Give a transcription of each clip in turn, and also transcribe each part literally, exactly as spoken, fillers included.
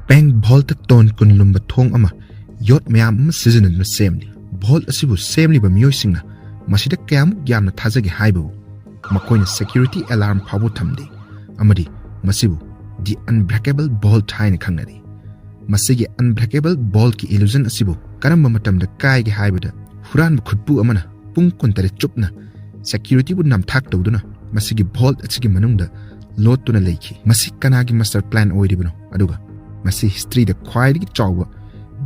Bank vault tone ꯀꯨꯟ ꯂꯨꯝꯕ ꯊꯣꯡ ꯑꯃ ꯌꯣꯠ ꯃꯌꯥꯝ ꯑꯃ ꯁꯤꯖꯤꯟꯅꯗꯨꯅ ꯁꯦꯝꯂꯤ꯫ Vault ꯑꯁꯤꯕꯨ ꯁꯦꯝꯂꯤꯕ ꯃꯤꯑꯣꯏꯁꯤꯡꯅ ꯃꯁꯤꯗ ꯀꯌꯥꯃꯨꯛ ꯌꯥꯝꯅ ꯊꯥꯖꯒꯦ ꯍꯥꯏꯕꯕꯨ ꯃꯈꯣꯏꯅ security alarm ꯐꯥꯎꯕ ꯊꯝꯗꯦ ꯑꯃꯗꯤ ꯃꯁꯤꯕꯨ The Unbreakable Vault ꯍꯥꯏꯅ ꯈꯪꯅꯔꯤ꯫ ꯃꯁꯤꯒꯤ Unbreakable Vault ꯀꯤ illusion ꯑꯁꯤꯕꯨ ꯀꯔꯝꯕ ꯃꯇꯝꯗ ꯀꯥꯏꯒꯦ ꯍꯥꯏꯕꯗ, ꯍꯨꯔꯥꯟꯕ ꯈꯨꯠꯄꯨ ꯑꯃꯅ ꯄꯨꯡ ꯀꯨꯟꯇꯔꯦꯠ ꯆꯨꯞꯅ security ꯕꯨ ꯅꯝꯊꯥꯛ ꯇꯧꯗꯨꯅ ꯃꯁꯤꯒꯤ vault ꯑꯁꯤꯒꯤ ꯃꯅꯨꯡꯗ ꯂꯣꯠꯇꯨꯅ ꯂꯩꯈꯤ꯫ ꯃꯁꯤ ꯀꯅꯥꯒꯤ master plan ꯑꯣꯏꯔꯤꯕꯅꯣ? ꯑꯗꯨꯒ ꯃꯁꯤ history ꯗ ꯈ꯭ꯋꯥꯏꯗꯒꯤ ꯆꯥꯎꯕ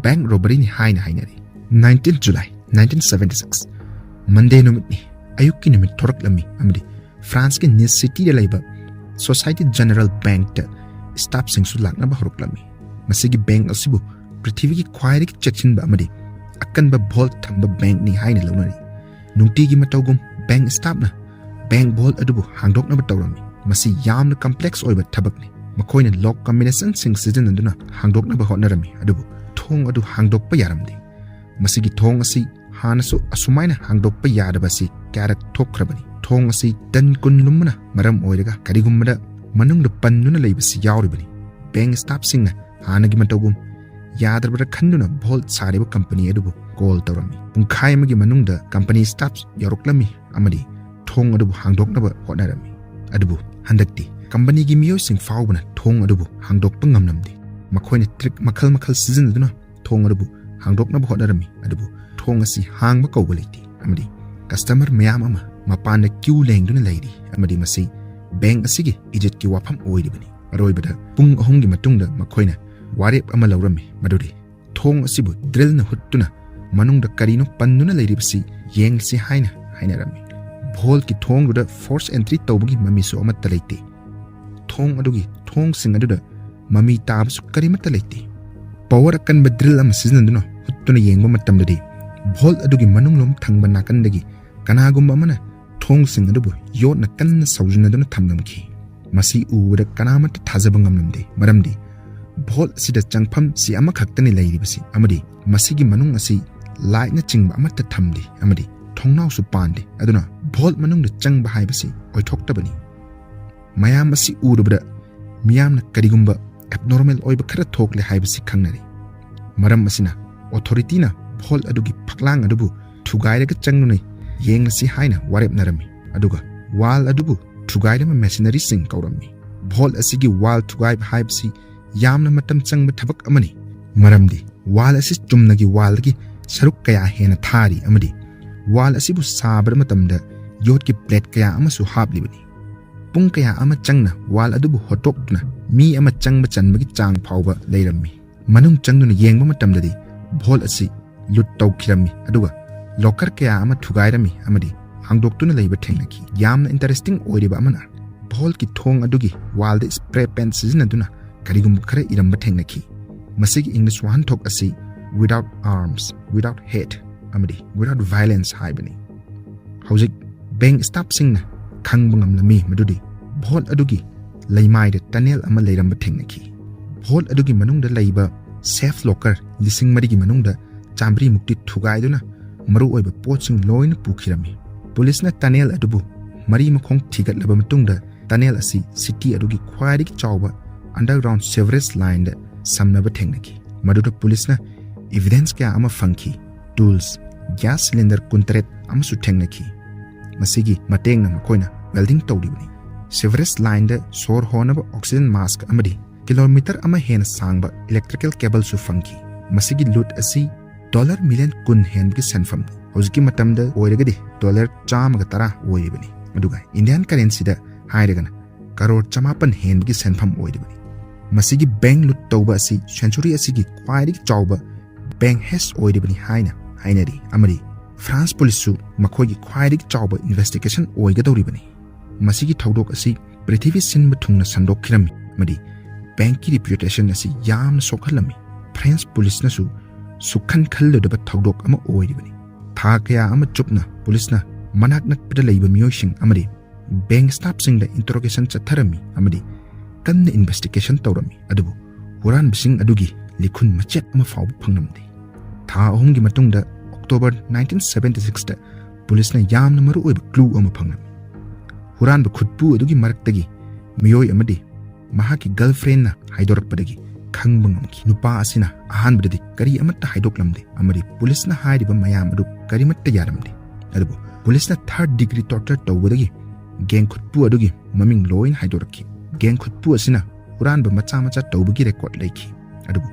bank robbery ꯅꯤ ꯍꯥꯏꯅ ꯍꯥꯏꯅꯔꯤ꯫ Nineteenth July nineteen seventy six, Monday ꯅꯨꯃꯤꯠꯅꯤ꯫ ꯑꯌꯨꯛꯀꯤ ꯅꯨꯃꯤꯠ ꯊꯣꯔꯛꯂꯝꯃꯤ ꯑꯃꯗꯤ France ꯀꯤ Nice city ꯗ ꯂꯩꯕ Société Générale bank ꯇ staff ꯁꯤꯡꯁꯨ ꯂꯥꯛꯅꯕ ꯍꯧꯔꯛꯂꯝꯃꯤ꯫ ꯃꯁꯤꯒꯤ bank ꯑꯁꯤꯕꯨ ꯄ꯭ꯔꯤꯊꯤꯕꯤꯒꯤ ꯈ꯭ꯋꯥꯏꯗꯒꯤ ꯆꯦꯛꯁꯤꯟꯕ ꯑꯃꯗꯤ ꯑꯀꯟꯕ vault ꯊꯝꯕ bank ꯅꯤ ꯍꯥꯏꯅ ꯂꯧꯅꯔꯤ꯫ ꯅꯨꯡꯇꯤꯒꯤ ꯃꯇꯧꯒꯨꯝ bank staff ꯅ bank vault ꯑꯗꯨꯕꯨ ꯍꯥꯡꯗꯣꯛꯅꯕ ꯇꯧꯔꯝꯃꯤ꯫ ꯃꯁꯤ ꯌꯥꯝꯅ complex ꯑꯣꯏꯕ ꯊꯕꯛꯅꯤ꯫ ꯃꯈꯣꯏꯅ lock combination ꯁꯤꯡ ꯁꯤꯖꯤꯟꯅꯗꯨꯅ ꯍꯥꯡꯗꯣꯛꯅꯕ ꯍꯣꯠꯅꯔꯝꯃꯤ, ꯑꯗꯨꯕꯨ ꯊꯣꯡ ꯑꯗꯨ ꯍꯥꯡꯗꯣꯛꯄ ꯌꯥꯔꯝꯗꯦ꯫ ꯃꯁꯤꯒꯤ ꯊꯣꯡ ꯑꯁꯤ ꯍꯥꯟꯅꯁꯨ ꯑꯁꯨꯃꯥꯏꯅ ꯍꯥꯡꯗꯣꯛꯄ ꯌꯥꯗꯕ ꯑꯁꯤ ꯀꯌꯥꯔꯛ ꯊꯣꯛꯈ꯭ꯔꯕꯅꯤ꯫ ꯊꯣꯡ ꯑꯁꯤ ꯇꯟ ꯀꯨꯟ ꯂꯨꯝꯕꯅ ꯃꯔꯝ ꯑꯣꯏꯔꯒ ꯀꯔꯤꯒꯨꯝꯕꯗ ꯃꯅꯨꯡꯗ ꯄꯟꯗꯨꯅ ꯂꯩꯕꯁꯤ ꯌꯥꯎꯔꯤꯕꯅꯤ꯫ Bank staff ꯁꯤꯡꯅ ꯍꯥꯟꯅꯒꯤ ꯃꯇꯧꯒꯨꯝ ꯌꯥꯗ꯭ꯔꯕ꯭ꯔꯥ ꯈꯟꯗꯨꯅ vault ꯁꯥꯔꯤꯕ company ꯑꯗꯨꯕꯨ call ꯇꯧꯔꯝꯃꯤ꯫ ꯄꯨꯡꯈꯥꯏ ꯑꯃꯒꯤ ꯃꯅꯨꯡꯗ company staff ꯌꯧꯔꯛꯂꯝꯃꯤ ꯑꯃꯗꯤ ꯊꯣꯡ ꯑꯗꯨꯕꯨ ꯍꯥꯡꯗꯣꯛꯅꯕ ꯍꯣꯠꯅꯔꯝꯃꯤ꯫ ꯑꯗꯨꯕꯨ ꯍꯟꯗꯛꯇꯤ company ꯒꯤ ꯃꯤꯑꯣꯏꯁꯤꯡ ꯐꯥꯎꯕꯅ ꯊꯣꯡ ꯑꯗꯨꯕꯨ ꯍꯥꯡꯗꯣꯛꯄ ꯉꯝꯂꯝꯗꯦ꯫ ꯃꯈꯣꯏꯅ trick ꯃꯈꯜ ꯃꯈꯜ ꯁꯤꯖꯤꯟꯅꯗꯨꯅ ꯊꯣꯡ ꯑꯗꯨꯕꯨ ꯍꯥꯡꯗꯣꯛꯅꯕ ꯍꯣꯠꯅꯔꯝꯃꯤ, ꯑꯗꯨꯕꯨ ꯊꯣꯡ ꯑꯁꯤ ꯍꯥꯡꯕ ꯀꯧꯕ ꯂꯩꯇꯦ ꯑꯃꯗꯤ customer ꯃꯌꯥꯝ ꯑꯃ ꯃꯄꯥꯟꯗ queue ꯂꯦꯡꯗꯨꯅ ꯂꯩꯔꯤ ꯑꯃꯗꯤ ꯃꯁꯤ bank ꯑꯁꯤꯒꯤ ꯏꯖꯠꯀꯤ ꯋꯥꯐꯝ ꯑꯣꯏꯔꯤꯕꯅꯤ꯫ ꯑꯔꯣꯏꯕꯗ ꯄꯨꯡ ꯑꯍꯨꯝꯒꯤ ꯃꯇꯨꯡꯗ ꯃꯈꯣꯏꯅ ꯋꯥꯔꯦꯞ ꯑꯃ ꯂꯧꯔꯝꯃꯤ, ꯃꯗꯨꯗꯤ ꯊꯣꯡ ꯑꯁꯤꯕꯨ drill ꯅ ꯍꯨꯠꯇꯨꯅ ꯃꯅꯨꯡꯗ ꯀꯔꯤꯅꯣ ꯄꯟꯗꯨꯅ ꯂꯩꯔꯤꯕꯁꯤ ꯌꯦꯡꯁꯤ ꯍꯥꯏꯅ ꯍꯥꯏꯅꯔꯝꯃꯤ꯫ Vault ꯀꯤ ꯊꯣꯡꯗꯨꯗ force entry ꯇꯧꯕꯒꯤ ꯃꯃꯤꯁꯨ ꯑꯃꯠꯇ ꯂꯩꯇꯦ꯫ ꯊꯣꯡ ꯑꯗꯨꯒꯤ ꯊꯣꯡꯁꯤꯡ ꯑꯗꯨꯗ ꯃꯃꯤ ꯇꯥꯕꯁꯨ ꯀꯔꯤꯃꯠꯇ ꯂꯩꯇꯦ꯫ Power ꯑꯀꯟꯕ drill ꯑꯃ ꯁꯤꯖꯤꯟꯅꯗꯨꯅ ꯍꯨꯠꯇꯨꯅ ꯌꯦꯡꯕ ꯃꯇꯝꯗꯗꯤ vault ꯑꯗꯨꯒꯤ ꯃꯅꯨꯡꯂꯣꯝ ꯊꯪꯕ ꯅꯥꯀꯟꯗꯒꯤ ꯀꯅꯥꯒꯨꯝꯕ ꯑꯃꯅ ꯊꯣꯡꯁꯤꯡ ꯑꯗꯨꯕꯨ ꯌꯣꯠꯅ ꯀꯟꯅ ꯁꯧꯖꯤꯟꯅꯗꯨꯅ ꯊꯝꯂꯝꯈꯤ꯫ ꯃꯁꯤ ꯎꯕꯗ ꯀꯅꯥꯃꯠꯇ ꯊꯥꯖꯕ ꯉꯝꯂꯝꯗꯦ, ꯃꯔꯝꯗꯤ vault ꯑꯁꯤꯗ ꯆꯪꯐꯝ ꯁꯤ ꯑꯃꯈꯛꯇꯅꯤ ꯂꯩꯔꯤꯕꯁꯤ ꯑꯃꯗꯤ ꯃꯁꯤꯒꯤ ꯃꯅꯨꯡ ꯑꯁꯤ light ꯅ ꯆꯤꯡꯕ ꯑꯃꯠꯇ ꯊꯝꯗꯦ ꯑꯃꯗꯤ ꯊꯣꯡꯅꯥꯎꯁꯨ ꯄꯥꯟꯗꯦ꯫ ꯑꯗꯨꯅ vault ꯃꯅꯨꯡꯗ ꯆꯪꯕ ꯍꯥꯏꯕꯁꯤ ꯑꯣꯏꯊꯣꯛꯇꯕꯅꯤ꯫ ꯃꯌꯥꯝ ꯑꯁꯤ ꯎꯔꯨꯕꯗ ꯃꯤꯌꯥꯝꯅ ꯀꯔꯤꯒꯨꯝꯕ ꯑꯦꯕꯅꯣꯔꯃꯦꯜ ꯑꯣꯏꯕ ꯈꯔ ꯊꯣꯛꯂꯦ ꯍꯥꯏꯕꯁꯤ ꯈꯪꯅꯔꯤ꯫ ꯃꯔꯝ ꯑꯁꯤꯅ ꯑꯣꯊꯣꯔꯤꯇꯤꯅ ꯚꯣꯜꯠ ꯑꯗꯨꯒꯤ ꯐꯛꯂꯥꯡ ꯑꯗꯨꯕꯨ ꯊꯨꯒꯥꯏꯔꯒ ꯆꯪꯗꯨꯅ ꯌꯦꯡꯂꯁꯤ ꯍꯥꯏꯅ ꯋꯥꯔꯦꯞꯅꯔꯝꯃꯤ꯫ ꯑꯗꯨꯒ ꯋꯥꯜ ꯑꯗꯨꯕꯨ ꯊꯨꯒꯥꯏꯔꯕ ꯃꯦꯁꯤꯅꯔꯤꯁꯤꯡ ꯀꯧꯔꯝꯃꯤ꯫ ꯚꯣꯜꯠ ꯑꯁꯤꯒꯤ ꯋꯥꯜ ꯊꯨꯒꯥꯏꯕ ꯍꯥꯏꯕꯁꯤ ꯌꯥꯝꯅ ꯃꯇꯝ ꯆꯪꯕ ꯊꯕꯛ ꯑꯃꯅꯤ꯫ ꯃꯔꯝꯗꯤ ꯋꯥꯜ ꯑꯁꯤ ꯆꯨꯝꯅꯒꯤ ꯋꯥꯜꯗꯒꯤ ꯁꯔꯨꯛ ꯀꯌꯥ ꯍꯦꯟꯅ ꯊꯥꯔꯤ ꯑꯃꯗꯤ ꯋꯥꯜ ꯑꯁꯤꯕꯨ ꯁꯥꯕ ꯃꯇꯝꯗ ꯌꯣꯠꯀꯤ ꯄ꯭ꯂꯦꯠ ꯀꯌꯥ ꯑꯃꯁꯨ ꯍꯥꯞꯂꯤꯕꯅꯤ꯫ ꯄꯨꯡ ꯀꯌꯥ ꯑꯃ ꯆꯪꯅ ꯋꯥꯜ ꯑꯗꯨꯕꯨ ꯍꯣꯠꯇꯣꯛꯇꯨꯅ ꯃꯤ ꯑꯃ ꯆꯪꯕ ꯆꯟꯕꯒꯤ ꯆꯥꯡ ꯐꯥꯎꯕ ꯂꯩꯔꯝꯃꯤ꯫ ꯃꯅꯨꯡ ꯆꯪꯗꯨꯅ ꯌꯦꯡꯕ ꯃꯇꯝꯗꯗꯤ ꯚꯣꯜꯠ ꯑꯁꯤ ꯂꯨꯠ ꯇꯧꯈꯤꯔꯝꯃꯤ, ꯑꯗꯨꯒ ꯂꯣꯀꯔ ꯀꯌꯥ ꯑꯃ ꯊꯨꯒꯥꯏꯔꯝꯃꯤ ꯑꯃꯗꯤ ꯍꯥꯡꯗꯣꯛꯇꯨꯅ ꯂꯩꯕ ꯊꯦꯡꯅꯈꯤ꯫ ꯌꯥꯝꯅ ꯏꯟꯇꯔꯦꯁꯇꯤꯡ ꯑꯣꯏꯔꯤꯕ ꯑꯃꯅ, ꯚꯣꯜꯠꯀꯤ ꯊꯣꯡ ꯑꯗꯨꯒꯤ ꯋꯥꯜꯗ ꯁ꯭ꯄ꯭ꯔꯦ ꯄꯦꯟꯠ ꯁꯤꯖꯤꯟꯅꯗꯨꯅ ꯀꯔꯤꯒꯨꯝꯕ ꯈꯔ ꯏꯔꯝꯕ ꯊꯦꯡꯅꯈꯤ꯫ ꯃꯁꯤꯒꯤ ꯏꯪꯂꯤꯁ ꯋꯥꯍꯟꯊꯣꯛ ꯑꯁꯤ "Without arms, without hate ꯑꯃꯗꯤ without violence" ꯍꯥꯏꯕꯅꯤ꯫ ꯍꯧꯖꯤꯛ ꯕꯦꯡꯛ ꯁ꯭ꯇꯥꯐꯁꯤꯡꯅ ꯈꯪꯕ ꯉꯝꯂꯝꯃꯤ ꯃꯗꯨꯗꯤ ꯚꯣꯜꯠ ꯑꯗꯨꯒꯤ ꯂꯩꯃꯥꯏꯗ ꯇꯅꯦꯜ ꯑꯃ ꯂꯩꯔꯝꯕ ꯊꯦꯡꯅꯈꯤ꯫ ꯚꯣꯜꯠ ꯑꯗꯨꯒꯤ ꯃꯅꯨꯡꯗ ꯂꯩꯕ ꯁꯦꯐ ꯂꯣꯀꯔ ꯂꯤꯁꯤꯡ ꯃꯔꯤꯒꯤ ꯃꯅꯨꯡꯗ ꯆꯥꯃꯔꯤ ꯃꯨꯛꯇꯤ ꯊꯨꯒꯥꯏꯗꯨꯅ ꯃꯔꯨꯑꯣꯏꯕ ꯄꯣꯠꯁꯤꯡ ꯂꯣꯏꯅ ꯄꯨꯈꯤꯔꯝꯃꯤ꯫ ꯄꯨꯂꯤꯁꯅ ꯇꯅꯦꯜ ꯑꯗꯨꯕꯨ ꯃꯔꯤ ꯃꯈꯣꯡ ꯊꯤꯒꯠꯂꯕ ꯃꯇꯨꯡꯗ ꯇꯅꯦꯜ ꯑꯁꯤ ꯁꯤꯇꯤ ꯑꯗꯨꯒꯤ ꯈ꯭ꯋꯥꯏꯗꯒꯤ ꯆꯥꯎꯕ ꯑꯟꯗꯔꯒ꯭ꯔꯥꯎꯟ ꯁꯤꯋꯔꯦꯖ ꯂꯥꯏꯟꯗ ꯁꯝꯅꯕ ꯊꯦꯡꯅꯈꯤ꯫ ꯃꯗꯨꯗ ꯄꯨꯂꯤꯁꯅ ꯏꯚꯤꯗꯦꯟꯁ ꯀꯌꯥ ꯑꯃ ꯐꯪꯈꯤ꯫ ꯇꯨꯜꯁ, ꯒ꯭ꯌꯥꯁ ꯁꯤꯂꯤꯟꯗꯔ ꯀꯨꯟꯇꯔꯦꯠ ꯑꯃꯁꯨ ꯊꯦꯡꯅꯈꯤ꯫ ꯃꯁꯤꯒꯤ ꯃꯇꯦꯡꯅ ꯃꯈꯣꯏꯅ ꯋꯦꯜꯗꯤꯡ ꯇꯧꯔꯤꯕꯅꯤ꯫ ꯁꯤꯋꯔꯦꯖ ꯂꯥꯏꯟꯗ ꯁꯣꯔ ꯍꯣꯟꯅꯕ ꯑꯣꯛꯁꯤꯖꯟ ꯃꯥꯁꯛ ꯑꯃꯗꯤ ꯀꯤꯂꯣꯃꯤꯇꯔ ꯑꯃ ꯍꯦꯟꯅ ꯁꯥꯡꯕ ꯏꯂꯦꯛꯇ꯭ꯔꯤꯀꯦꯜ ꯀꯦꯕꯜꯁꯨ ꯐꯪꯈꯤ꯫ ꯃꯁꯤꯒꯤ ꯂꯨꯠ ꯑꯁꯤ ꯗꯣꯂꯔ ꯃꯤꯂꯤꯌꯟ ꯀꯨꯟ ꯍꯦꯟꯕꯒꯤ ꯁꯦꯟꯐꯝꯅꯤ꯫ ꯍꯧꯖꯤꯛꯀꯤ ꯃꯇꯝꯗ ꯑꯣꯏꯔꯒꯗꯤ ꯗꯣꯂꯔ ꯆꯥꯝꯃꯒ ꯇꯔꯥ ꯑꯣꯏꯔꯤꯕꯅꯤ꯫ ꯑꯗꯨꯒ ꯏꯟꯗꯤꯌꯥꯟ ꯀꯔꯦꯟꯁꯤꯗ ꯍꯥꯏꯔꯒꯅ ꯀꯔꯣꯔ ꯆꯃꯥꯄꯟ ꯍꯦꯟꯕꯒꯤ ꯁꯦꯟꯐꯝ ꯑꯣꯏꯔꯤꯕꯅꯤ꯫ ꯃꯁꯤꯒꯤ ꯕꯦꯡꯛ ꯂꯨꯠ ꯇꯧꯕ ꯑꯁꯤ ꯁꯦꯟꯆꯨꯔꯤ ꯑꯁꯤꯒꯤ ꯈ꯭ꯋꯥꯏꯗꯒꯤ ꯆꯥꯎꯕ ꯕꯦꯡꯛ ꯍꯦꯁ ꯑꯣꯏꯔꯤꯕꯅꯤ ꯍꯥꯏꯅ ꯍꯥꯏꯅꯔꯤ ꯑꯃꯗꯤ ꯐ꯭ꯔꯥꯟꯁ ꯄꯨꯂꯤꯁꯁꯨ ꯃꯈꯣꯏꯒꯤ ꯈ꯭ꯋꯥꯏꯗꯒꯤ ꯆꯥꯎꯕ ꯏꯟꯚꯦꯁꯇꯤꯒꯦꯁꯟ ꯑꯣꯏꯒꯗꯧꯔꯤꯕꯅꯤ꯫ ꯃꯁꯤꯒꯤ ꯊꯧꯗꯣꯛ ꯑꯁꯤ ꯄ꯭ꯔꯤꯊꯤꯕꯤ ꯁꯤꯟꯕ ꯊꯨꯡꯅ ꯁꯟꯗꯣꯛꯈꯤꯔꯝꯃꯤ ꯑꯃꯗꯤ ꯕꯦꯡꯛꯀꯤ ꯔꯤꯄ꯭ꯌꯨꯇꯦꯁꯟ ꯑꯁꯤ ꯌꯥꯝꯅ ꯁꯣꯛꯍꯜꯂꯝꯃꯤ꯫ ꯐ꯭ꯔꯦꯟꯁ ꯄꯨꯂꯤꯁꯅꯁꯨ ꯁꯨꯛꯈꯟ ꯈꯜꯂꯨꯗꯕ ꯊꯧꯗꯣꯛ ꯑꯃ ꯑꯣꯏꯔꯤꯕꯅꯤ꯫ ꯊꯥ ꯀꯌꯥ ꯑꯃ ꯆꯨꯞꯅ ꯄꯨꯂꯤꯁꯅ ꯃꯅꯥꯛ ꯅꯛꯄꯗ ꯂꯩꯕ ꯃꯤꯑꯣꯏꯁꯤꯡ ꯑꯃꯗꯤ ꯕꯦꯡꯛ ꯁ꯭ꯇꯥꯐꯁꯤꯡꯗ ꯏꯟꯇꯔꯣꯒꯦꯁꯟ ꯆꯠꯊꯔꯝꯃꯤ ꯑꯃꯗꯤ ꯀꯟꯅ ꯏꯟꯚꯦꯁꯇꯤꯒꯦꯁꯟ ꯇꯧꯔꯝꯃꯤ, ꯑꯗꯨꯕꯨ ꯍꯨꯔꯥꯟꯕꯁꯤꯡ ꯑꯗꯨꯒꯤ ꯂꯤꯈꯨꯟ ꯃꯆꯦꯠ ꯑꯃ ꯐꯥꯎꯕ ꯐꯪꯂꯝꯗꯦ꯫ ꯊꯥ ꯑꯍꯨꯝꯒꯤ ꯃꯇꯨꯡꯗ, ꯑꯣꯛꯇꯣꯕꯔ ꯅꯥꯏꯟꯇꯤꯟ ꯁꯚꯦꯟꯇꯤ ꯁꯤꯛꯁꯇ, ꯄꯨꯂꯤꯁꯅ ꯌꯥꯝꯅ ꯃꯔꯨꯑꯣꯏꯕ ꯀ꯭ꯂꯨ ꯑꯃ ꯐꯪꯂꯝꯃꯤ꯫ ꯍꯨꯔꯥꯟꯕ ꯈꯨꯠꯄꯨ ꯑꯗꯨꯒꯤ ꯃꯔꯛꯇꯒꯤ ꯃꯤꯑꯣꯏ ꯑꯃꯗꯤ ꯃꯍꯥꯛꯀꯤ ꯒꯔꯜꯐ꯭ꯔꯦꯟꯅ ꯍꯥꯏꯗꯣꯔꯛꯄꯗꯒꯤ ꯈꯪꯕ ꯉꯝꯈꯤ꯫ ꯅꯨꯄꯥ ꯑꯁꯤꯅ ꯑꯍꯥꯟꯕꯗꯗꯤ ꯀꯔꯤ ꯑꯃꯠꯇ ꯍꯥꯏꯗꯣꯛꯂꯝꯗꯦ ꯑꯃꯗꯤ ꯄꯨꯂꯤꯁꯅ ꯍꯥꯏꯔꯤꯕ ꯃꯌꯥꯝ ꯑꯗꯨ ꯀꯔꯤꯃꯠꯇ ꯌꯥꯔꯝꯗꯦ꯫ ꯑꯗꯨꯕꯨ ꯄꯨꯂꯤꯁꯅ ꯊꯥꯔꯠ ꯗꯤꯒ꯭ꯔꯤ ꯇꯣꯔꯆꯔ ꯇꯧꯕꯗꯒꯤ ꯒꯦꯡ ꯈꯨꯠꯄꯨ ꯑꯗꯨꯒꯤ ꯃꯃꯤꯡ ꯂꯣꯏꯅ ꯍꯥꯏꯗꯣꯔꯛꯈꯤ꯫ ꯒꯦꯡ ꯈꯨꯠꯄꯨ ꯑꯁꯤꯅ ꯍꯨꯔꯥꯟꯕ ꯃꯆꯥ ꯃꯆꯥ ꯇꯧꯕꯒꯤ ꯔꯦꯀꯣꯔꯗ ꯂꯩꯈꯤ꯫ ꯑꯗꯨꯕꯨ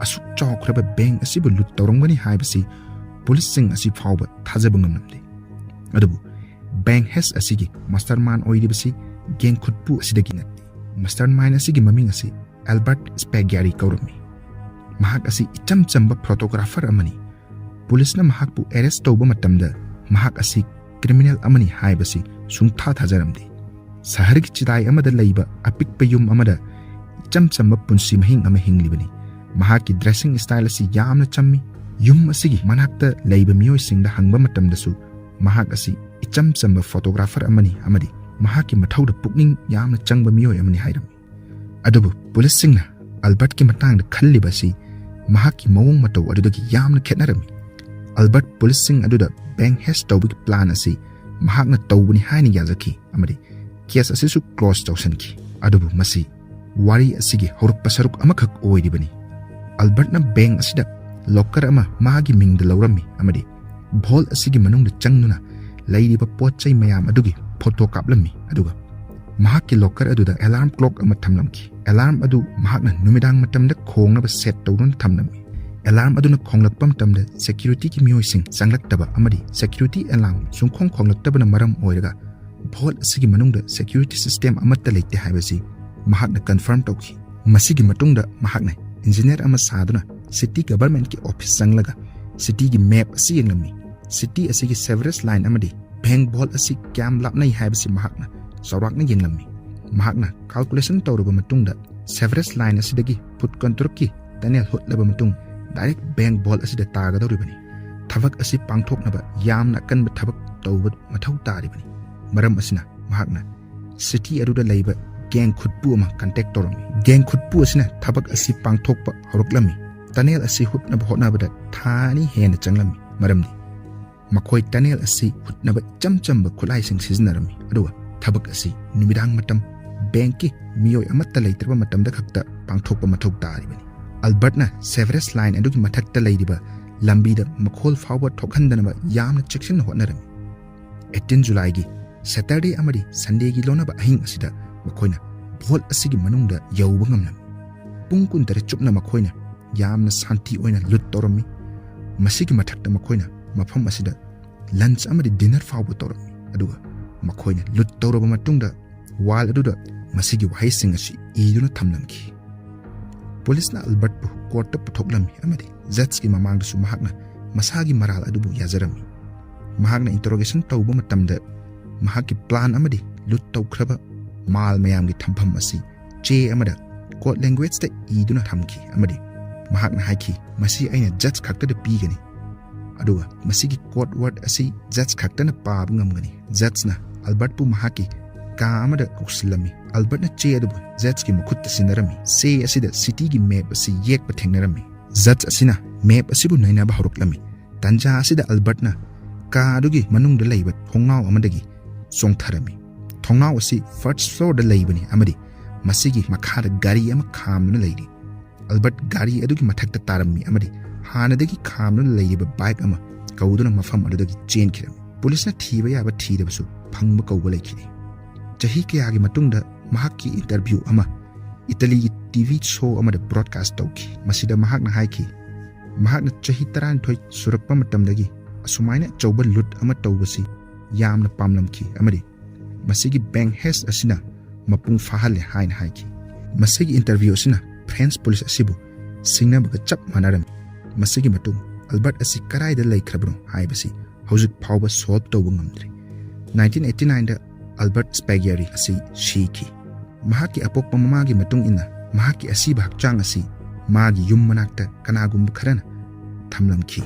ꯑꯁꯨꯛ ꯆꯥꯎꯈ꯭ꯔꯕ ꯕꯦꯡ ꯑꯁꯤꯕꯨ ꯂꯨꯠ ꯇꯧꯔꯝꯒꯅꯤ ꯍꯥꯏꯕꯁꯤ ꯄꯨꯂꯤꯁꯁꯤꯡ ꯑꯁꯤ ꯐꯥꯎꯕ ꯊꯥꯖꯕ ꯉꯝꯂꯝꯗꯦ꯫ ꯑꯗꯨꯕꯨ ꯕꯦꯡ ꯍꯦꯁ ꯑꯁꯤꯒꯤ ꯃꯥꯁꯇꯔ ꯃꯥꯏꯟ ꯑꯣꯏꯔꯤꯕꯁꯤ ꯒꯦꯡ ꯈꯨꯠꯄꯨ ꯑꯁꯤꯗꯒꯤ ꯅꯠꯇꯦ꯫ ꯃꯥꯁꯇꯔ ꯃꯥꯏꯟ ꯑꯁꯤꯒꯤ ꯃꯃꯤꯡ ꯑꯁꯤ ꯑꯦꯜꯕꯔꯠ ꯁ꯭ꯄꯦꯒ꯭ꯌꯥꯔꯤ ꯀꯧꯔꯝꯃꯤ꯫ ꯃꯍꯥꯛ ꯑꯁꯤ ꯏꯆꯝ ꯆꯝꯕ ꯐꯣꯇꯣꯒ꯭ꯔꯥꯐꯔ ꯑꯃꯅꯤ꯫ ꯄꯨꯂꯤꯁꯅ ꯃꯍꯥꯛꯄꯨ ꯑꯦꯔꯦꯁ ꯇꯧꯕ ꯃꯇꯝꯗ ꯃꯍꯥꯛ ꯑꯁꯤ ꯀ꯭ꯔꯤꯃꯤꯅꯦꯜ ꯑꯃꯅꯤ ꯍꯥꯏꯕꯁꯤ ꯁꯨꯡꯊꯥ ꯊꯥꯖꯔꯝꯗꯦ꯫ ꯁꯍꯔꯒꯤ ꯆꯤꯗꯥꯏ ꯑꯃꯗ ꯂꯩꯕ ꯑꯄꯤꯛꯄ ꯌꯨꯝ ꯑꯃꯗ ꯏꯆꯝ ꯆꯝꯕ ꯄꯨꯟꯁꯤ ꯃꯍꯤꯡ ꯑꯃ ꯍꯤꯡꯂꯤꯕꯅꯤ꯫ ꯃꯍꯥꯛꯀꯤ ꯗ꯭ꯔꯦꯁꯤꯡ ꯁ꯭ꯇꯥꯏꯜ ꯑꯁꯤ ꯌꯥꯝꯅ ꯆꯝꯃꯤ꯫ ꯌꯨꯝ ꯑꯁꯤꯒꯤ ꯃꯅꯥꯛꯇ ꯂꯩꯕ ꯃꯤꯑꯣꯏꯁꯤꯡꯗ ꯍꯪꯕ ꯃꯇꯝꯗꯁꯨ ꯃꯍꯥꯛ ꯑꯁꯤ ꯏꯆꯝ ꯆꯝꯕ ꯐꯣꯇꯣꯒ꯭ꯔꯥꯐꯔ ꯑꯃꯅꯤ ꯑꯃꯗꯤ ꯃꯍꯥꯛꯀꯤ ꯃꯊꯧꯗ ꯄꯨꯛꯅꯤꯡ ꯌꯥꯝꯅ ꯆꯪꯕ ꯃꯤꯑꯣꯏ ꯑꯃꯅꯤ ꯍꯥꯏꯔꯝꯃꯤ꯫ ꯑꯗꯨꯕꯨ ꯄꯨꯂꯤꯁꯁꯤꯡꯅ ꯑꯜꯕꯔꯠꯀꯤ ꯃꯇꯥꯡꯗ ꯈꯜꯂꯤꯕ ꯑꯁꯤ ꯃꯍꯥꯛꯀꯤ ꯃꯑꯣꯡ ꯃꯇꯧ ꯑꯗꯨꯗꯒꯤ ꯌꯥꯝꯅ ꯈꯦꯠꯅꯔꯝꯃꯤ꯫ ꯑꯜꯕꯔꯠ ꯄꯨꯂꯤꯁꯁꯤꯡ ꯑꯗꯨꯗ ꯕꯦꯡ ꯍꯦꯁ ꯇꯧꯕꯒꯤ ꯄ꯭ꯂꯥꯟ ꯑꯁꯤ ꯃꯍꯥꯛꯅ ꯇꯧꯕꯅꯤ ꯍꯥꯏꯅ ꯌꯥꯖꯈꯤ ꯑꯃꯗꯤ ꯀꯦꯁ ꯑꯁꯤꯁꯨ ꯀ꯭ꯂꯣꯖ ꯇꯧꯁꯤꯟꯈꯤ꯫ ꯑꯗꯨꯕꯨ ꯃꯁꯤ ꯋꯥꯔꯤ ꯑꯁꯤꯒꯤ ꯍꯧꯔꯛꯄ ꯁꯔꯨꯛ ꯑꯃꯈꯛ ꯑꯣꯏꯔꯤꯕꯅꯤ꯫ ꯑꯜꯕꯔꯠꯅ ꯕꯦꯡ ꯑꯁꯤꯗ ꯂꯣꯀꯔ ꯑꯃ ꯃꯥꯒꯤ ꯃꯤꯡꯗ ꯂꯧꯔꯝꯃꯤ ꯑꯃꯗꯤ ꯚꯣꯜ ꯑꯁꯤꯒꯤ ꯃꯅꯨꯡꯗ ꯆꯪꯗꯨꯅ ꯂꯩꯔꯤꯕ ꯄꯣꯠ ꯆꯩ ꯃꯌꯥꯝ ꯑꯗꯨꯒꯤ ꯐꯣꯇꯣ ꯀꯥꯞꯂꯝꯃꯤ꯫ ꯑꯗꯨꯒ ꯃꯍꯥꯛꯀꯤ ꯂꯣꯀꯔ ꯑꯗꯨꯗ ꯑꯦꯂꯥꯔꯝ ꯀ꯭ꯂꯣꯛ ꯑꯃ ꯊꯝꯂꯝꯈꯤ꯫ ꯑꯦꯂꯥꯔꯝ ꯑꯗꯨ ꯃꯍꯥꯛꯅ ꯅꯨꯃꯤꯗꯥꯡ ꯃꯇꯝꯗ ꯈꯣꯡꯅꯕ ꯁꯦꯠ ꯇꯧꯗꯨꯅ ꯊꯝꯂꯝꯃꯤ꯫ ꯑꯦꯂꯥꯔꯝ ꯑꯗꯨꯅ ꯈꯣꯡꯂꯛꯄ ꯃꯇꯝꯗ ꯁꯦꯀ꯭ꯌꯨꯔꯤꯇꯤꯒꯤ ꯃꯤꯑꯣꯏꯁꯤꯡ ꯆꯪꯂꯛꯇꯕ ꯑꯃꯗꯤ ꯁꯦꯀ꯭ꯌꯨꯔꯤꯇꯤ ꯑꯦꯂꯥꯔꯝ ꯁꯨꯡꯈꯣꯡ ꯈꯣꯡꯂꯛꯇꯕꯅ ꯃꯔꯝ ꯑꯣꯏꯔꯒ ꯚꯣꯜ ꯑꯁꯤꯒꯤ ꯃꯅꯨꯡꯗ ꯁꯦꯀ꯭ꯌꯨꯔꯤꯇꯤ ꯁꯤꯁꯇꯦꯝ ꯑꯃꯠꯇ ꯂꯩꯇꯦ ꯍꯥꯏꯕꯁꯤ ꯃꯍꯥꯛꯅ ꯀꯟꯐꯥꯔꯝ ꯇꯧꯈꯤ꯫ ꯃꯁꯤꯒꯤ ꯃꯇꯨꯡꯗ ꯃꯍꯥꯛꯅ ꯏꯟꯖꯤꯅꯤꯌꯔ ꯑꯃ ꯁꯥꯗꯨꯅ ꯁꯤꯇꯤ ꯒꯚꯔꯟꯃꯦꯟꯠꯀꯤ ꯑꯣꯐꯤꯁ ꯆꯪꯂꯒ ꯁꯤꯇꯤꯒꯤ ꯃꯦꯞ ꯑꯁꯤ ꯌꯦꯡꯂꯝꯃꯤ꯫ ꯁꯤꯇꯤ ꯑꯁꯤꯒꯤ ꯁꯦꯚꯔꯦꯖ ꯂꯥꯏꯟ ꯑꯃꯗꯤ ꯕꯦꯡ ꯚꯣꯜ ꯑꯁꯤ ꯀꯌꯥꯝ ꯂꯥꯞꯅꯩ ꯍꯥꯏꯕꯁꯤ ꯃꯍꯥꯛꯅ ꯆꯥꯎꯔꯥꯛꯅ ꯌꯦꯡꯂꯝꯃꯤ꯫ ꯃꯍꯥꯛꯅ ꯀꯥꯜꯀꯨꯂꯦꯁꯟ ꯇꯧꯔꯕ ꯃꯇꯨꯡꯗ ꯁꯦꯚꯔꯦꯖ ꯂꯥꯏꯟ ꯑꯁꯤꯗꯒꯤ ꯐꯨꯠ ꯀꯨꯟꯇꯔꯨꯛꯀꯤ ꯇꯅꯦꯜ ꯍꯨꯠꯂꯕ ꯃꯇꯨꯡ ꯗꯥꯏꯔꯦꯛ ꯕꯦꯡ ꯚꯣꯜ ꯑꯁꯤꯗ ꯇꯥꯒꯗꯧꯔꯤꯕꯅꯤ꯫ ꯊꯕꯛ ꯑꯁꯤ ꯄꯥꯡꯊꯣꯛꯅꯕ ꯌꯥꯝꯅ ꯑꯀꯟꯕ ꯊꯕꯛ ꯇꯧꯕ ꯃꯊꯧ ꯇꯥꯔꯤꯕꯅꯤ꯫ ꯃꯔꯝ ꯑꯁꯤꯅ ꯃꯍꯥꯛꯅ ꯁꯤꯇꯤ ꯑꯗꯨꯗ ꯂꯩꯕ ꯒꯦꯡ ꯈꯨꯠꯄꯨ ꯑꯃ ꯀꯟꯇꯦꯛ ꯇꯧꯔꯝꯃꯤ꯫ ꯒꯦꯡ ꯈꯨꯠꯄꯨ ꯑꯁꯤꯅ ꯊꯕꯛ ꯑꯁꯤ ꯄꯥꯡꯊꯣꯛꯄ ꯍꯧꯔꯛꯂꯝꯃꯤ꯫ ꯇꯅꯦꯜ ꯑꯁꯤ ꯍꯨꯠꯅꯕ ꯍꯣꯠꯅꯕꯗ ꯊꯥ ꯑꯅꯤ ꯍꯦꯟꯅ ꯆꯪꯂꯝꯃꯤ꯫ ꯃꯔꯝꯗꯤ ꯃꯈꯣꯏ ꯇꯅꯦꯜ ꯑꯁꯤ ꯍꯨꯠꯅꯕ ꯏꯆꯝ ꯆꯝꯕ ꯈꯨꯠꯂꯥꯏꯁꯤꯡ ꯁꯤꯖꯤꯟꯅꯔꯝꯃꯤ, ꯑꯗꯨꯒ ꯊꯕꯛ ꯑꯁꯤ ꯅꯨꯃꯤꯗꯥꯡ ꯃꯇꯝ ꯕꯦꯡꯛꯀꯤ ꯃꯤꯑꯣꯏ ꯑꯃꯠꯇ ꯂꯩꯇ꯭ꯔꯕ ꯃꯇꯝꯗ ꯈꯛꯇ ꯄꯥꯡꯊꯣꯛꯄ ꯃꯊꯧ ꯇꯥꯔꯤꯕꯅꯤ꯫ ꯑꯜꯕꯔꯠꯅ ꯁꯦꯚꯔꯦꯖ ꯂꯥꯏꯟ ꯑꯗꯨꯒꯤ ꯃꯊꯛꯇ ꯂꯩꯔꯤꯕ ꯂꯝꯕꯤꯗ ꯃꯈꯣꯜ ꯐꯥꯎꯕ ꯊꯣꯛꯍꯟꯗꯅꯕ ꯌꯥꯝꯅ ꯆꯦꯛꯁꯤꯟꯅ ꯍꯣꯠꯅꯔꯝꯃꯤ꯫ ꯑꯩꯠꯇꯤꯟ ꯖꯨꯂꯥꯏꯒꯤ ꯁꯦꯇꯔꯗꯦ ꯑꯃꯗꯤ ꯁꯟꯗꯦꯒꯤ ꯂꯣꯟꯅꯕ ꯑꯍꯤꯡ ꯑꯁꯤꯗ ꯃꯈꯣꯏꯅ ꯚꯣꯜ ꯑꯁꯤꯒꯤ ꯃꯅꯨꯡꯗ ꯌꯧꯕ ꯉꯝꯂꯝꯃꯤ꯫ ꯄꯨꯡ ꯀꯨꯟꯇꯔꯦꯠ ꯆꯨꯞꯅ ꯃꯈꯣꯏꯅ ꯌꯥꯝꯅ ꯁꯥꯟꯇꯤ ꯑꯣꯏꯅ ꯂꯨꯠ ꯇꯧꯔꯝꯃꯤ꯫ ꯃꯁꯤꯒꯤ ꯃꯊꯛꯇ ꯃꯈꯣꯏꯅ ꯃꯐꯝ ꯑꯁꯤꯗ ꯂꯟꯆ ꯑꯃꯗꯤ ꯗꯤꯅꯔ ꯐꯥꯎꯕ ꯇꯧꯔꯝꯃꯤ꯫ ꯑꯗꯨꯒ ꯃꯈꯣꯏꯅ ꯂꯨꯠ ꯇꯧꯔꯕ ꯃꯇꯨꯡꯗ ꯋꯥꯜ ꯑꯗꯨꯗ ꯃꯁꯤꯒꯤ ꯋꯥꯍꯩꯁꯤꯡ ꯑꯁꯤ ꯏꯗꯨꯅ ꯊꯝꯂꯝꯈꯤ꯫ ꯄꯨꯂꯤꯁꯅ ꯑꯜꯕꯔꯠꯄꯨ ꯀꯣꯔꯠꯇ ꯄꯨꯊꯣꯛꯂꯝꯃꯤ ꯑꯃꯗꯤ ꯖꯖꯀꯤ ꯃꯃꯥꯡꯗꯁꯨ ꯃꯍꯥꯛꯅ ꯃꯁꯥꯒꯤ ꯃꯔꯥꯜ ꯑꯗꯨꯕꯨ ꯌꯥꯖꯔꯝꯃꯤ꯫ ꯃꯍꯥꯛꯅ ꯏꯟꯇꯔꯣꯒꯦꯁꯟ ꯇꯧꯕ ꯃꯇꯝꯗ ꯃꯍꯥꯛꯀꯤ ꯄ꯭ꯂꯥꯟ ꯑꯃꯗꯤ ꯂꯨꯠ ꯇꯧꯈ꯭ꯔꯕ ꯃꯥꯜ ꯃꯌꯥꯝꯒꯤ ꯊꯝꯐꯝ ꯑꯁꯤ ꯆꯦ ꯑꯃꯗ ꯀꯣꯗ ꯂꯦꯡꯒ꯭ꯋꯦꯖꯇ ꯏꯗꯨꯅ ꯊꯝꯈꯤ ꯑꯃꯗꯤ ꯃꯍꯥꯛꯅ ꯍꯥꯏꯈꯤ, "ꯃꯁꯤ ꯑꯩꯅ ꯖꯖ ꯈꯛꯇꯗ ꯄꯤꯒꯅꯤ, ꯑꯗꯨꯒ ꯃꯁꯤꯒꯤ ꯀꯣꯗ ꯋꯥꯔꯗ ꯑꯁꯤ ꯖꯖ ꯈꯛꯇꯅ ꯄꯥꯕ ꯉꯝꯒꯅꯤ꯫" ꯖꯖꯅ ꯑꯜꯕꯔꯠꯄꯨ ꯃꯍꯥꯛꯀꯤ ꯀꯥ ꯑꯃꯗ ꯀꯧꯁꯤꯜꯂꯝꯃꯤ꯫ ꯑꯜꯕꯔꯠꯅ ꯆꯦ ꯑꯗꯨꯕꯨ ꯖꯖꯀꯤ ꯃꯈꯨꯠꯇ ꯁꯤꯟꯅꯔꯝꯃꯤ꯫ ꯆꯦ ꯑꯁꯤꯗ ꯁꯤꯇꯤꯒꯤ ꯃꯦꯞ ꯑꯁꯤ ꯌꯦꯛꯄ ꯊꯦꯡꯅꯔꯝꯃꯤ꯫ ꯖꯖ ꯑꯁꯤꯅ ꯃꯦꯞ ꯑꯁꯤꯕꯨ ꯅꯩꯅꯕ ꯍꯧꯔꯛꯂꯝꯃꯤ꯫ ꯇꯟꯖꯥ ꯑꯁꯤꯗ ꯑꯜꯕꯔꯠꯅ ꯀꯥ ꯑꯗꯨꯒꯤ ꯃꯅꯨꯡꯗ ꯂꯩꯕ ꯊꯣꯡꯅꯥꯎ ꯑꯃꯗꯒꯤ ꯆꯣꯡꯊꯔꯝꯃꯤ꯫ ꯊꯣꯡꯅꯥꯎ ꯑꯁꯤ ꯐꯥꯔꯁ ꯐ꯭ꯂꯣꯔꯗ ꯂꯩꯕꯅꯤ ꯑꯃꯗꯤ ꯃꯁꯤꯒꯤ ꯃꯈꯥꯗ ꯒꯥꯔꯤ ꯑꯃ ꯈꯥꯝꯗꯨꯅ ꯂꯩꯔꯤ꯫ ꯑꯜꯕꯔꯠ ꯒꯥꯔꯤ ꯑꯗꯨꯒꯤ ꯃꯊꯛꯇ ꯇꯥꯔꯝꯃꯤ ꯑꯃꯗꯤ ꯍꯥꯟꯅꯗꯒꯤ ꯈꯥꯝꯗꯨꯅ ꯂꯩꯔꯤꯕ ꯕꯥꯏꯛ ꯑꯃ ꯀꯧꯗꯨꯅ ꯃꯐꯝ ꯑꯗꯨꯗꯒꯤ ꯆꯦꯟꯈꯤꯔꯝꯃꯤ꯫ ꯄꯨꯂꯤꯁꯅ ꯊꯤꯕ ꯌꯥꯕ ꯊꯤꯗꯕꯁꯨ ꯐꯪꯕ ꯀꯧꯕ ꯂꯩꯈꯤꯗꯦ꯫ ꯆꯍꯤ ꯀꯌꯥꯒꯤ ꯃꯇꯨꯡꯗ ꯃꯍꯥꯛꯀꯤ ꯏꯟꯇꯔꯚ꯭ꯌꯨ ꯑꯃ ꯏꯇꯥꯂꯤꯒꯤ ꯇꯤ ꯚꯤ ꯁꯣ ꯑꯃꯗ ꯕ꯭ꯔꯣꯗꯀꯥꯁ ꯇꯧꯈꯤ꯫ ꯃꯁꯤꯗ ꯃꯍꯥꯛꯅ ꯍꯥꯏꯈꯤ, ꯃꯍꯥꯛꯅ ꯆꯍꯤ ꯇꯔꯥꯅꯤꯊꯣꯏ ꯁꯨꯔꯛꯄ ꯃꯇꯝꯗꯒꯤ ꯑꯁꯨꯃꯥꯏꯅ ꯑꯆꯧꯕ ꯂꯨꯠ ꯑꯃ ꯇꯧꯕꯁꯤ ꯌꯥꯝꯅ ꯄꯥꯝꯂꯝꯈꯤ ꯑꯃꯗꯤ ꯃꯁꯤꯒꯤ ꯕꯦꯡꯛ ꯍꯦꯁ ꯑꯁꯤꯅ ꯃꯄꯨꯡ ꯐꯥꯍꯜꯂꯦ ꯍꯥꯏꯅ ꯍꯥꯏꯈꯤ꯫ ꯃꯁꯤꯒꯤ ꯏꯟꯇꯔꯚ꯭ꯌꯨ ꯑꯁꯤꯅ ꯐ꯭ꯔꯦꯟꯁ ꯄꯨꯂꯤꯁ ꯑꯁꯤꯕꯨ ꯁꯤꯡꯅꯕꯒ ꯆꯞ ꯃꯥꯟꯅꯔꯝꯃꯤ꯫ ꯃꯁꯤꯒꯤ ꯃꯇꯨꯡ ꯑꯜꯕꯔꯠ ꯑꯁꯤ ꯀꯗꯥꯏꯗ ꯂꯩꯈ꯭ꯔꯕꯅꯣ ꯍꯥꯏꯕꯁꯤ ꯍꯧꯖꯤꯛ ꯐꯥꯎꯕ ꯁꯣꯜꯕ ꯇꯧꯕ ꯉꯝꯗ꯭ꯔꯤ꯫ ꯅꯥꯏꯟꯇꯤꯟ ꯑꯩꯠꯇꯤ ꯅꯥꯏꯟꯗ ꯑꯜꯕꯔꯠ ꯁ꯭ꯄꯦꯒꯤꯌꯔꯤ ꯑꯁꯤ ꯁꯤꯈꯤ꯫ ꯃꯍꯥꯛꯀꯤ ꯑꯄꯣꯛꯄ ꯃꯃꯥꯒꯤ ꯃꯇꯨꯡ ꯏꯟꯅ ꯃꯍꯥꯛꯀꯤ ꯑꯁꯤꯕ ꯍꯛꯆꯥꯡ ꯑꯁꯤ ꯃꯥꯒꯤ ꯌꯨꯝ ꯃꯅꯥꯛꯇ ꯀꯅꯥꯒꯨꯝꯕ ꯈꯔꯅ ꯊꯝꯂꯝꯈꯤ꯫